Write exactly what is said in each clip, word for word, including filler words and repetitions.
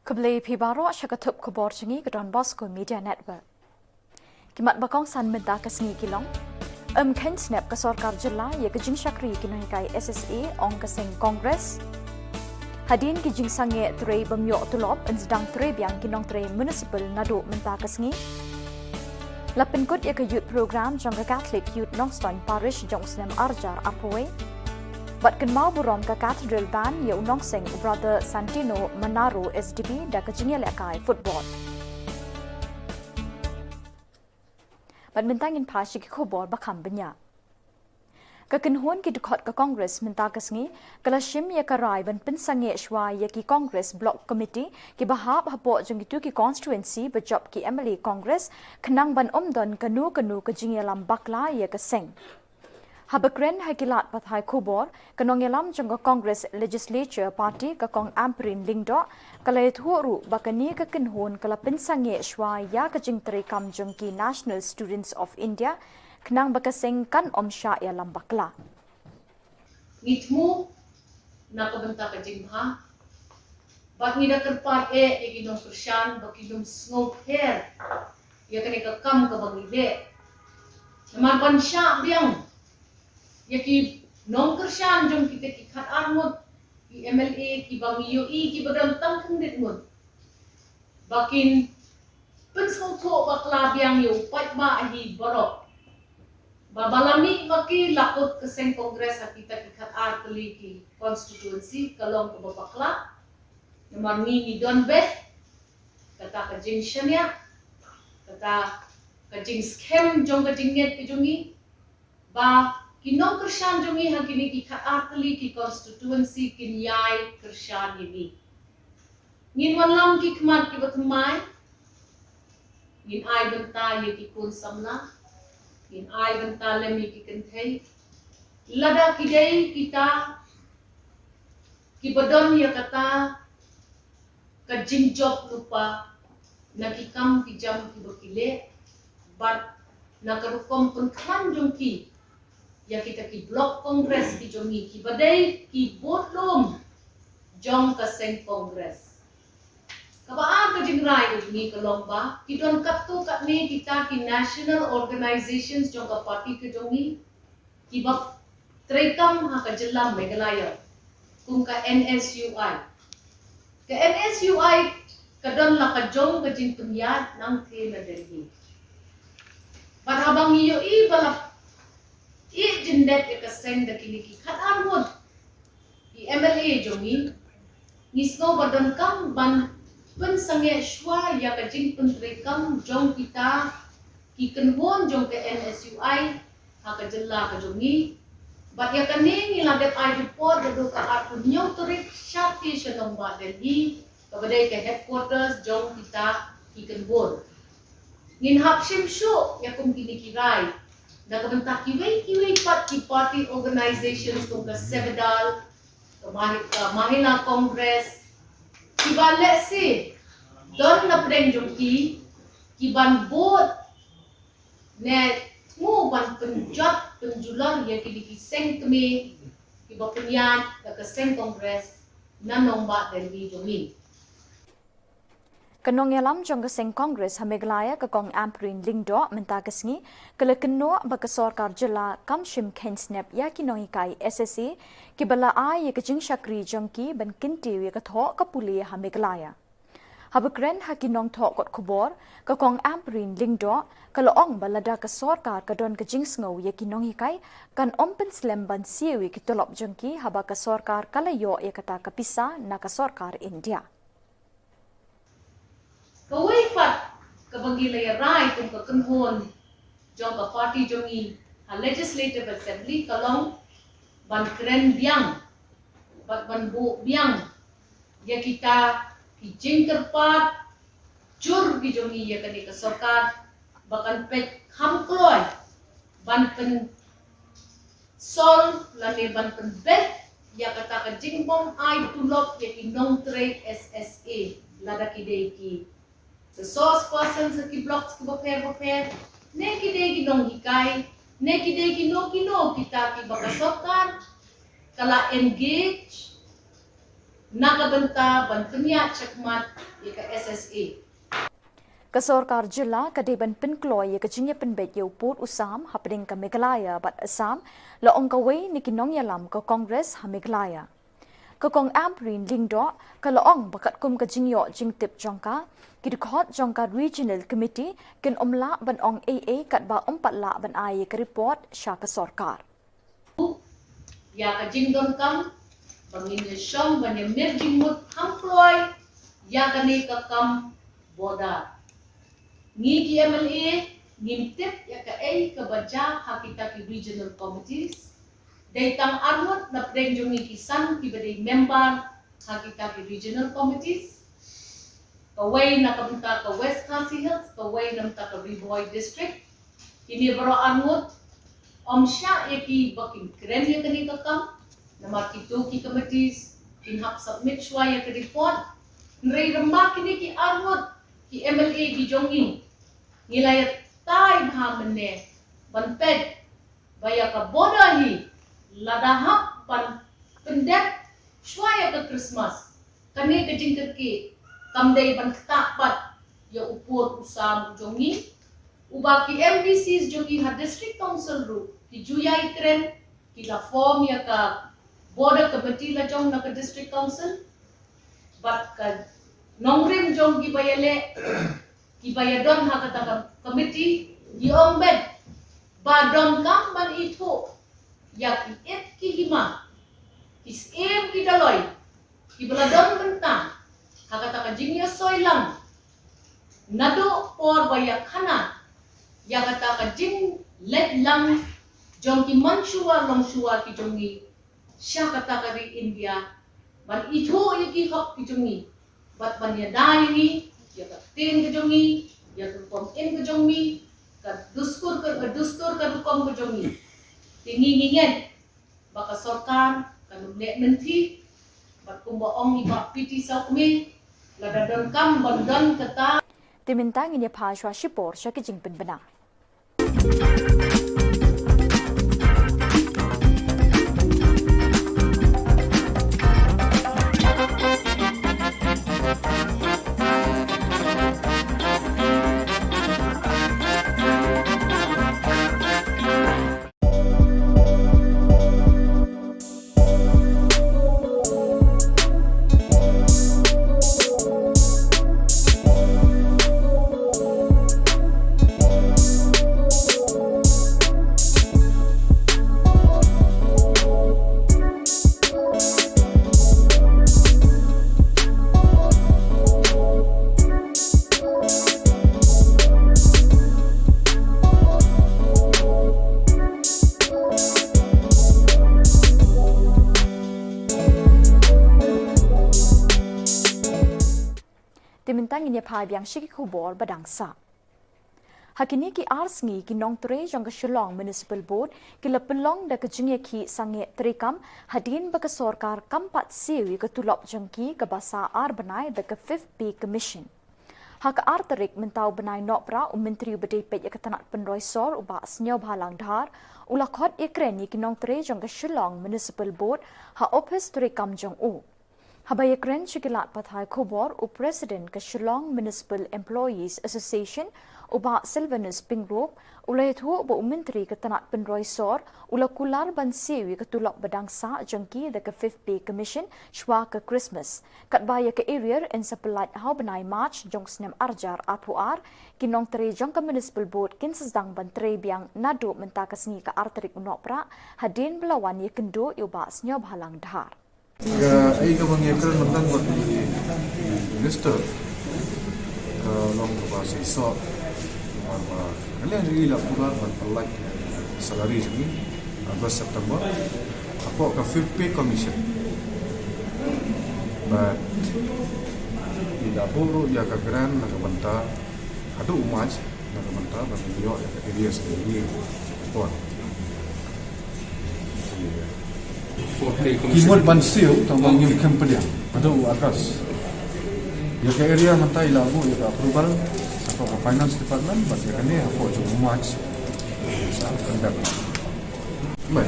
Khublei phi baroh sha ka thup khubor jong ngi ka Don Bosco Media Network. Ki mat ba kongsan mynta ka sngi ki long: Ym kheiñ snep ka sorkar jylla ïa ka jingshakri ki nonghikai S S A, ong ka seng Congress. Hadien ki jingsangeh trei bym ïoh tulop, yn sdang trei biang ki nongtrei municipal naduh mynta ka sngi. La pynkut ïa ka Youth Program jong ka Catholic Youth Nongstoiñ Parish jong u snem arjar arphew. Bad kynmaw burom ka Cathedral Band ïa u nongseng u Brother Santino Manaro S D B da ka jingïalehkai football. Bad mynta ngin phai sha ki khubor ba kham bniah. Ka kynhun ki dkhot ka Congress mynta ka sngi ka la shim ïa ka rai ban pynsangeh shuwa ïa ki Congress Block Committee kiba hap hapoh jong kito ki constituency ba jop ki M L A Congress, khnang ban ym don kano kano ka jingïalam bakla ïa ka seng. Haba kren ha ki lad pathai khubor, ka nongïalam jong ka Congress Legislature Party ka Kong Ampareen Lyngdoh ka la ïathuh ruh ba kane ka kynhun ka la pynsangeh shuwa ïa ka jingtreikam jong ki National Students of India, khnang ba ka seng kan ym shah ïalam bakla. Ngi thmu na ka bynta ka jingbha bad ngi da kyrpad eh ïa ki nongkyrshan ba kin ym sngewpher ïa kane ka kam kaba ngi leh. Namar ban shah biang ïa ki nongkyrshan jong kita ki khatar ngut ki M L A kiba ngi ïohi kiba don tang khyndiat ngut ba kin pynsngewthuh bakla biang ïa u paidbah hi baroh. Ba ba la mih ma ki la kut ka seng Congress ha kita ki khatar tylli ki constituency ka long kaba bakla. Namar ngi ngi don beit kata ka jingshaniah, kata ka jingskhem jong ka jingngeit ka jong ngi ba ki nongkyrshan jong ngi ha kine ki khatar tylli ki constituency kin ïai kyrshan ïa ngi. Ngin wanlam ki khmat kiba thymmai. Ngin ai bynta ïa ki khun samla. Ngin ai bynta lem ïa ki kynthei. Lada ki dei kita kiba don ïa kata ka jingjop lypa na ki kam ki jam kiba ki leh bad na ka rukom pynkhlaiñ jong ki ïa kita ki Block Congress ki jong ngi kiba dei ki budlum jong ka seng Congress. Kaba ar ka jingrai ka jong ngi ka long ba ki don katto katne kita ki national organizations jong ka party ka jong ngi kiba treikam ha ka jylla Meghalaya kum ka N S U I. Ka N S U I ka don la ka jong ka jingpynïaid nangtei na Delhi. Bad haba ngi ïohi ba la ïeh jingdep ïa ka seng da kine ki khatar ngut ki M L A jong ngi, ngi sngew ba donkam ban pynsangeh shuwa ïa ka jingpyntreikam jong kita ki kynhun jong ka N S U I ha ka jylla ka jong ngi. Bad ïa kane ngi la dep ai report naduh ka arphew hynñiew tarik shatei sha Nongbah Delhi kaba dei ka headquarters jong kita ki kynhun. Ngin hap shim shuh ïa kum kine ki rai na ka bynta kiwei kiwei pat ki party organizations kum ka CEVADAL, ka Mahi-, ka Mahila Congress, kiba lehse don na pdeng jong ki, kiban bud ne thmu ban pynjot pynjulor ïa kine ki seng kmie kiba pynïaid da ka seng Congress na Nongbah Delhi jong ngi. Ka nongïalam jong ka seng Congress ha Meghalaya ka Kong Ampareen Lyngdoh mynta ka sngi ka la kynnoh ba ka sorkar jylla kam shym kheiñ snep ïa ki nonghikai S S A kiba la ai ïa ka jingshakri jong ki ban kyntiew ïa ka thoh ka pule ha Meghalaya. Haba kren ha ki nongthoh kot khubor, ka Kong Ampareen Lyngdoh ka la ong ba lada ka sorkar ka don ka jingsngew ïa ki nonghikai, kan ym pynslem ban siew ïa ki tulop jong ki haba ka sorkar ka la ïoh ïa kata ka pisa na ka sorkar India. Kawei pat kaba ngi la ïa rai kum ka kynhun jong ka party jong ngi ha Legislative Assembly ka long ban kren biang bad ban buh biang ïa kita ki jingkyrpad jur ki jong ngi ïa kane ka sorkar ba kan peit kham kloi ban pyn solve lane ban pynbeit ïa kata ka jingbym ai tulop ïa ki nongtrei S S A, lada ki dei ki resource persons ha ki blocks kiba pher ba pher, ne ki dei ki nonghikai, ne ki dei kino kino kita kiba ka sorkar ka la engage na ka bynta ban pynïaid shakhmat ïa ka S S A. Ka sorkar jylla ka dei ban pynkloi ïa ka jingïapynbeit ïa u pud u sam hapdeng ka Meghalaya bad Assam, la ong kawei na ki nongïalam ka Congress ha Meghalaya. Ka Kong Ampareen Lyngdoh ka la ong ba katkum ka jingïoh jingtip jong ka, ki dkhot jong ka Regional Committee kin ym lah ban ong ei ei katba ym pat lah ban ai ïa ka report sha ka sorkar. Ïa ka jingdonkam ba ngin ïa shong ban ïa mir jingmut kham kloi ïa kane ka kam border. Ngi ki M L A ngim tip ïa kaei kaba jia ha kita ki regional committees. Dei tang arngut na pdeng jong ngi ki san kiba dei member ha kita ki regional committees. Kawei na ka bynta ka West Khasi Hills, kawei na bynta ka Ri Bhoi District. Kine baroh arngut ym shah ïa ki ba kin kren ïa kane ka kam. Namar kito ki committees kin hap submit shuwa ïa ka report. Hynrei lyngba kine ki arngut ki M L A ki jong ngi, ngi la ïatai bha mynne ban peit ba ïa ka border hi lada hap ban pyndep shuwa ïa ka Christmas, kane ka jingkyrkieh kam dei ban ktah pat ïa u pud u sam u jong ngi. Uba ki M D Cs jong ngi ha District Council ruh ki ju ïai kren, ki la form ïa ka border committee la jong na ka District Council. Bad ka nongrim jong kiba ïaleh, kiba ïadon ha kata ka committee, ki ong beit ba donkam ban ithuh ïa ki ïit ki hima, ki syiem ki dolloi, kiba la don bynta ha kata ka jingïasoi lang naduh por ba ïakhana ïa kata ka jingleit lang jong ki manshuwa longshuwa ki jong ngi sha kata ka ri India, ban ithuh ïa ki hok ki jong ngi bad ban ïada ïa ngi, ïa ka ktien ka jong ngi, ïa ka rukom im ka jong ngi, ka dustur ka, ka dustur ka rukom ka jong ngi. Te ngi ngi ngeit ba ka sorkar kan ym leh lynti bad kumba ong i Bah P T Sawkmie, lada donkam ban don kata. Te mynta ngin ïa phai shuwa shipor sha ki jingpynbna. Te mynta ngin ïa phai biang sha ki khubor ba dang sah. Ha kine ki ar sngi ki nongtrei jong ka Shillong Municipal Board ki la pynlong da ka jingïakhih sangeh treikam hadien ba ka sorkar kam pat siew ïa ka tulop jong ki kaba sah ar bnai da ka Fifth Pay Commission. Ha ka ar tarik mynta u bnai Nohprah, u Myntri uba dei peit ïa ka tnat pynroi sor u Bah Sniawbhalang Dhar u la khot ïakren ïa ki nongtrei jong ka Shillong Municipal Board ha ophis treikam jong u. Haba ïakren sha ki lad pathai khubor, u President ka Shillong Municipal Employees Association, u Bah Sylvanus Pyngrope, u la ïathuh ba u Myntri ka tnat pynroi sor u la kular ban siew ïa ka tulop ba dang sah jong ki da ka Fifth Pay Commission shuwa ka Christmas. Katba ïa ka arrear yn sa pyllait ha u bnai March jong u snem ar hajar arphew ar, ki nongtrei jong ka Municipal Board kin sa sdang ban trei biang naduh mynta ka sngi ka ar tarik u Nohprah, hadien ba la wan ïakynduh ïa u Bah Sniawbhalang Dhar. Kaei kaba ngi ïakren mynta bad i Minister ka long kaba shisha, namar ba ka liang jong ngi la kular ban pyllait salary jong ngi August, September hapoh ka Fifth Pay Commission. Bad i la buh ruh ïa ka grant na ka bynta haduh u March na ka bynta ban ïoh ïa ka arrears jong ngi. Ki mut ban siew tang ba ngim khlem pdiang haduh u August. Ïa ka arrear mynta i la buh ïa ka approval hapoh ka Finance Department bad ïa kane hapoh jong u March sa pyndep. Bad ma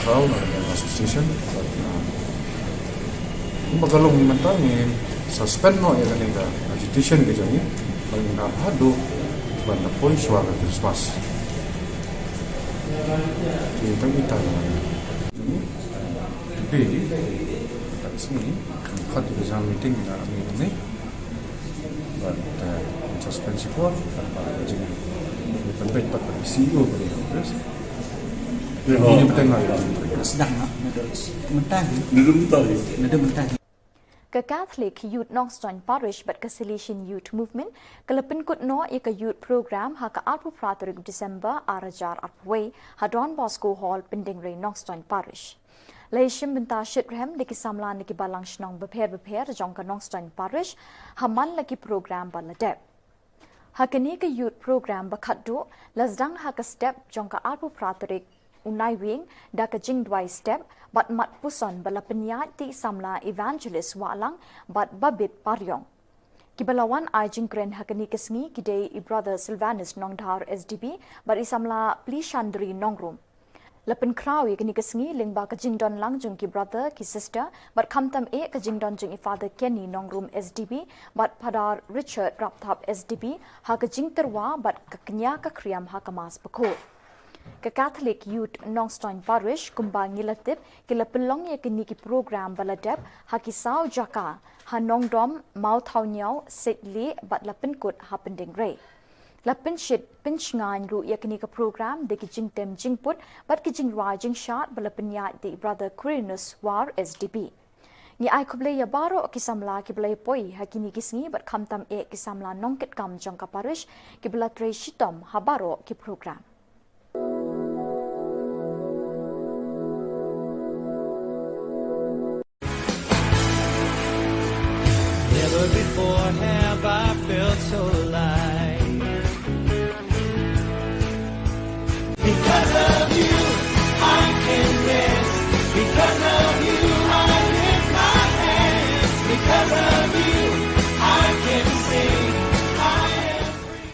khraw na ka association bad na Ba ka long mynta ngi suspend noh ïa kane ka agitation ka jong ngi, ba ngin ap haduh ban da poi shuwa ka Christmas. Ngi tang ita ngi. Today, ka sngi, ka meeting na ngi ne. Bad, eh, suspend shi por, bad jing, jing pynbeit bad C E O bad jing. Ïa, ini betul nggak ya? Sedang nak, nado mentah. Nado mentah. Nado mentah. Ka Catholic Youth Nongstoiñ Parish bad ka Salesian Youth Movement ka la pynkut noh ïa ka Youth Program ha ka arphew phra tarik December ar hajar arphew wei ha Don Bosco Hall, Pyndengrei, Nongstoiñ Parish. La ïashim bynta shitrhem da ki samla na ki balang shnong bapher bapher jong ka Nongstoiñ Parish ha man la ki program ba la dep. Ha kane ka Youth Program ba khatduh la sdang ha ka step jong ka arphew phra tarik u Naiwieng da ka jingduwai step bad mat puson ba la pynïaid da i samla Evangelist Wahlang bad Babit Pariong. Ki ba la wan ai jingkren ha kane ka sngi ki dei i Brother Sylvanus Nongdhar S D B bad i samla Plishandri Nongrum. La pynkhraw ïa kane ka sngi lyngba ka jingdon lang jong ki brother, ki sister, bad khamtam eh ka jingdon jong i Father Kenny Nongrum S D B bad Father Richard Rapthap S D B ha ka jingtyrwa bad ka kñia ka khriam ha ka Mass Bakhuid. Ka Catholic Youth Nongstoiñ Parish, kumba ngi la tip, ki la pynlong ïa kine ki program ba la dep ha ki saw jaka, ha Nongdom, Mawthawniaw, Seitleh bad la pynkut ha Pyndengrei. La pynshit pynshngaiñ ruh ïa kine ki program da ki jingtem jingput bad ki jingrwai jingshad ba la pynïaid da i Brother Quirinus War S D B. Ngi ai khublei ïa baroh ki samla ki ba la ïapoi ha kine ki sngi bad khamtam eh ki samla nongkitkam jong ka parish ki ba la trei shitom ha baroh ki program. Never before have I felt so alive. Because of you, I can dance. Because of you, I lift my hands. Because of you, I can sing. I am free.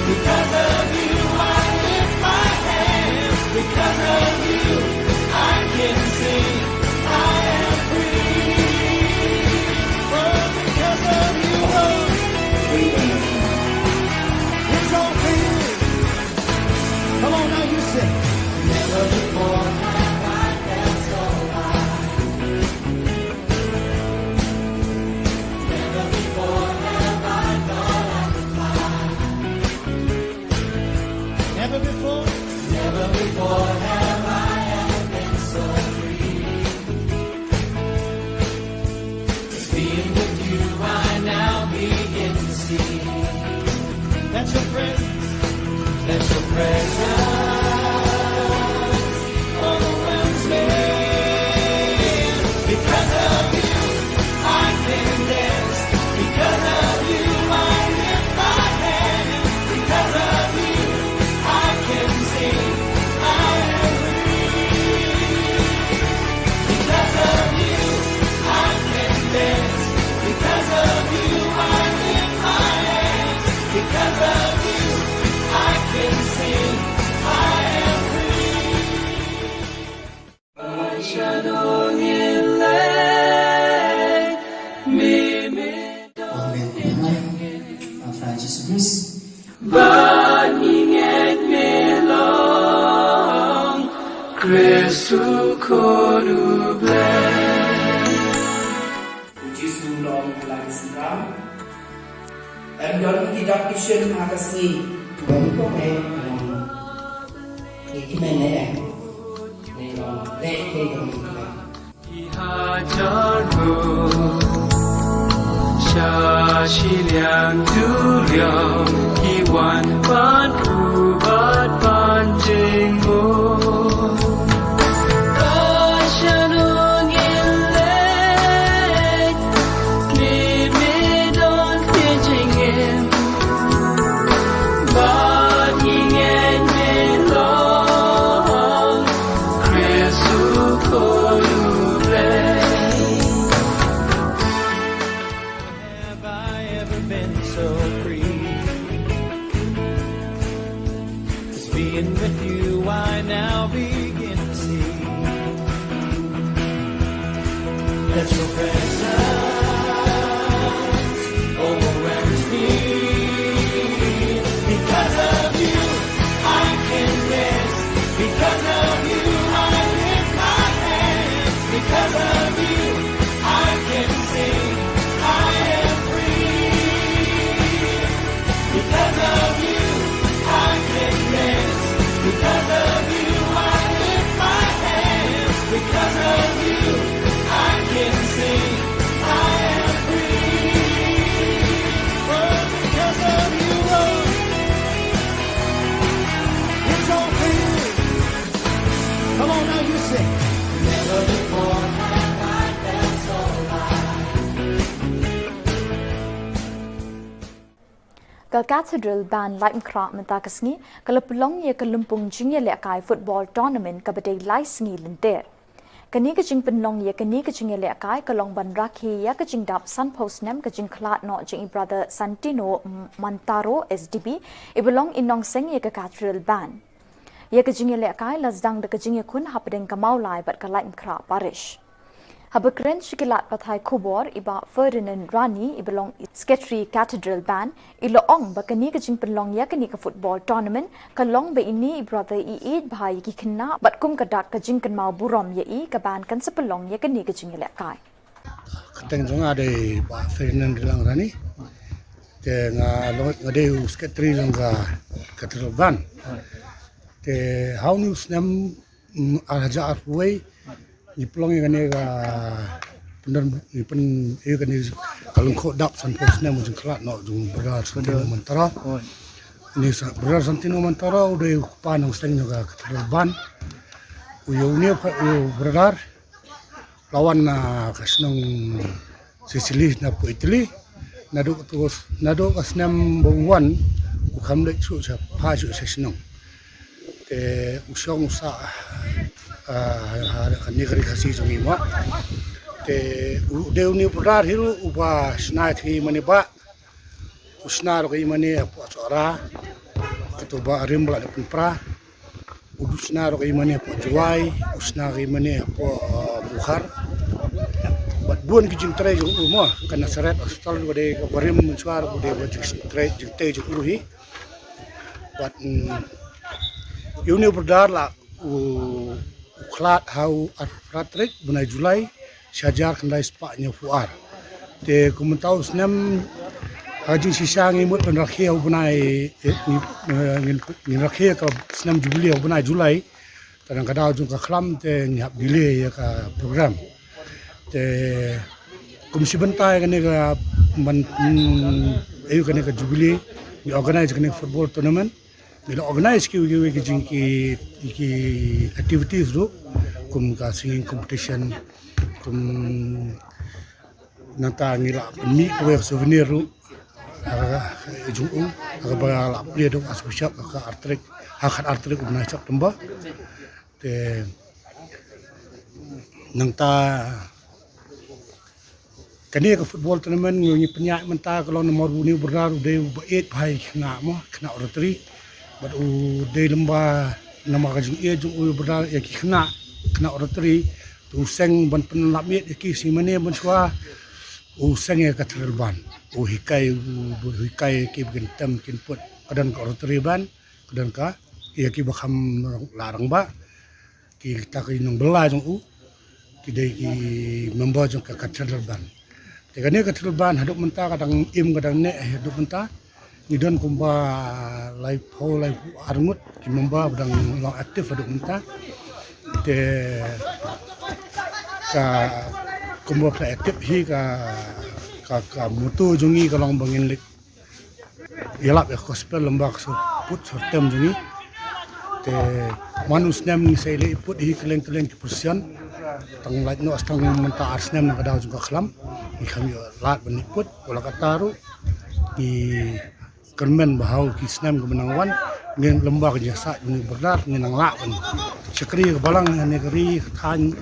Because of you, I lift my hands. Because of you, I can sing. I am free. Oh, because of you, Lord. It's all for you. Come on, now you sing. Never before have I felt so high. Never before have I thought I could fly. Never before. Never before have I ever been so free. Just being with you, I now begin to see that your presence, that your presence overwhelms me. Because of you, I can dance. Because of you, I lift my hands. Because of you, I can sing. I am free. Because of you, I can dance. Because of you, I lift my hands. Because of you, I can sing. I am free. Amen. Francis Bruce. Bad ngi ngeit me long Khrist u Khun u Blei. U Jisu u la ong ha la ki synran, yn don ki dak ki shin ha ka sngi. Bad ngi kong eh, ngi kmen eh. Ngi long leh leh long. Ki hajar nguh sha shiliang duriaw, ki wan ban khublei ban jingmut. Ba shano ngin leit, ngi me don ki jingim. Bad ngi ngeit me long Begin to see that your presence overwhelms me. Because of you, I can dance. Because of you, I lift my hands. Because of you, I can sing. I am free. Because of you, I can dance. Because of you, I lift my hands. Because of you, I can sing. I am free. Oh, because of you, Lord. It's all for you. Come on, now you sing. Never before have I felt so high. Ka Cathedral Band Laitumkhrah mynta ka sngi ka la pynlong ïa ka lympung jingïalehkai football tournament kaba dei lai sngi lynter. Kane ka jingpynlong ïa kane ka jingïalehkai ka long ban rakhe ïa ka jingdap sanphew snem ka jingkhlad noh jong i Brother Santino Mantaro S D B, iba long i nongseng ïa ka Cathedral Band. Ïa ka jingïalehkai la sdang da ka jingïakhun hapdeng ka Mawlai bad ka Laitumkhrah Parish. Haba kren sha ki lad pathai khubor i Bah Ferdinand Rani iba long i Secretary Cathedral Band, i la ong ba kane ka jingpynlong ïa kane ka football tournament ka long ba ine i Brother i ïeit bha ïa ki khynnah bad kum ka dak ka jingkynmaw burom ïa i ka band kan sa pynlong ïa kane ka jingïalehkai. Ka kyrteng jong nga dei Bah Ferdinand Rilang Rani. Te nga long, nga dei u secretary jong ka Cathedral Band. Te ha une u snem, mm, ar hajar arphew wei ngi pynlong ïa kane ka pyndon, ngi pyn, ïa kane ka lyngkhuh dap sanphew snem u jingkhlad noh jong u Brother Santino Mantaro. Oi. Une u Brother Santino Mantaro u dei u kpa nongseng jong ka Cathedral Band. U ïa une u brother la wan na ka shnong Sicily na pdeng Italy. Naduh tu, naduh ka snem ba u wan u kham leit shuh sha, pha shuh sha shnong. Te u shong u sah, ah, ha, ha, ha, kane ka ri Khasi jong ngi mo. Te u dei une u brother hi ruh uba shna ïa ki mane ba, u shna ruh ki mane hapoh Sohra. Kato ba rim ba la dep pynpra. U shna ruh ki mane hapoh Jowai, u shna ki mane hapoh, uh, Bokar. Bad bun ki jingtrei jong u mo, ka Nazareth Hospital ruh dei ka barim mynshuwa ruh dei ba jingtrei, jingtrei jong u hi. Bad, mm, ïa une u brother la u, u khlad ha u arphew phra tarik bnai July, shi hajar khyndai spah hynñiewphew ar. Te kum mynta u snem ha jingshisha ngi mut ban rakhe ha u bnai, eh, ngi, eh, ngin, ngin rakhe ka snem Jubilee ha u bnai July. Te nang ka daw jong ka khlam te ngi hap delay ïa ka program. Te kum shi bynta ïa kane ka man, mm, ïa kane ka Jubilee ngi organize kane ka football tournament. Ngi la organize ki, ki, ki jing ki, ki activities ruh, kum ka singing competition, kum nangta ngi la pynmih kawei ka souvenir ruh ha ka jong u, ha kaba la plie da u Archbishop ha ka ar tarik, ha ka ar tarik u bnai September. Te nangta kane ka football tournament ngi, ngi pynïaid mynta ka long namar une u brother u dei uba ïeit bha ïa ki khynnah mo, khynnah Rotary. Bad u dei lymba namar ka jingïeit jong u brother ïa ki khynnah, khynnah Rotary. Te u seng ban pynlap miet ïa ki shi mane mynshuwa. U seng ïa ka Cathedral Band. U hikai, u hikai ïa ki ba kin tem kin put. Ka don ka Rotary Band, ka don ka ïa ki ba kham lah rangbah. Kita ki nongbylla jong u ki dei ki member jong ka Cathedral Band. Te kane ka Cathedral Band haduh mynta ka dang im ka dang neh haduh mynta. Ngi don kumba laiphew, laiphew arngut ki member ba dang long active haduh mynta. Te ka kumba phi active hi ka, ka, ka motto jong ngi ka long ba ngin leit ïalap ïa ka gospel lem bad ka syrput syrtem jong ngi. Te man u snem ngi sa ïaleh put hi kylleng kylleng ki position. Tang lait noh tang mynta ar snem na ka daw jong ka khlam ngi kham ïoh lad ban ïaleh put, wat la katta ruh ngi kyrmen ba ha ki snem kiba nang wan ngin lem bad ka jingïasaid jong u brother ngin nang lah ban shakri ka balang ne ka ri ka thaiñ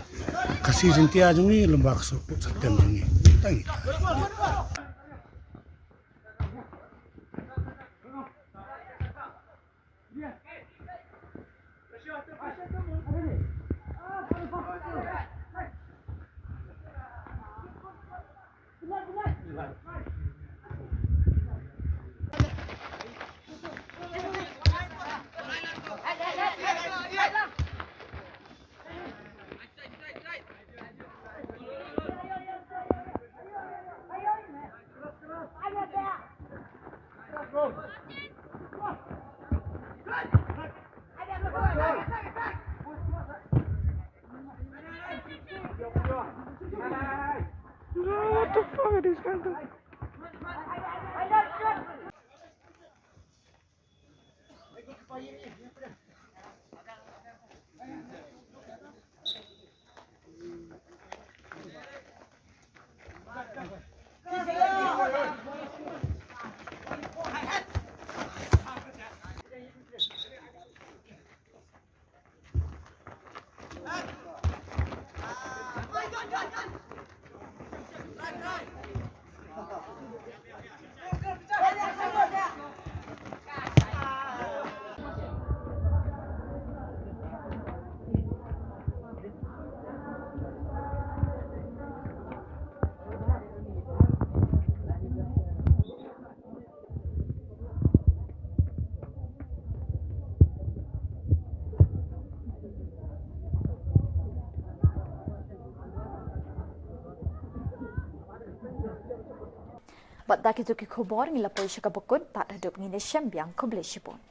Khasi Jaiñtia jong ngi lem bad ka syrput syrtem jong ngi. Tang ita. What the fuck are these guys doing? Bad da kito ki khubor ngi la poi sha kaba kut, bad haduh ngin ïashem biang, khublei shibun.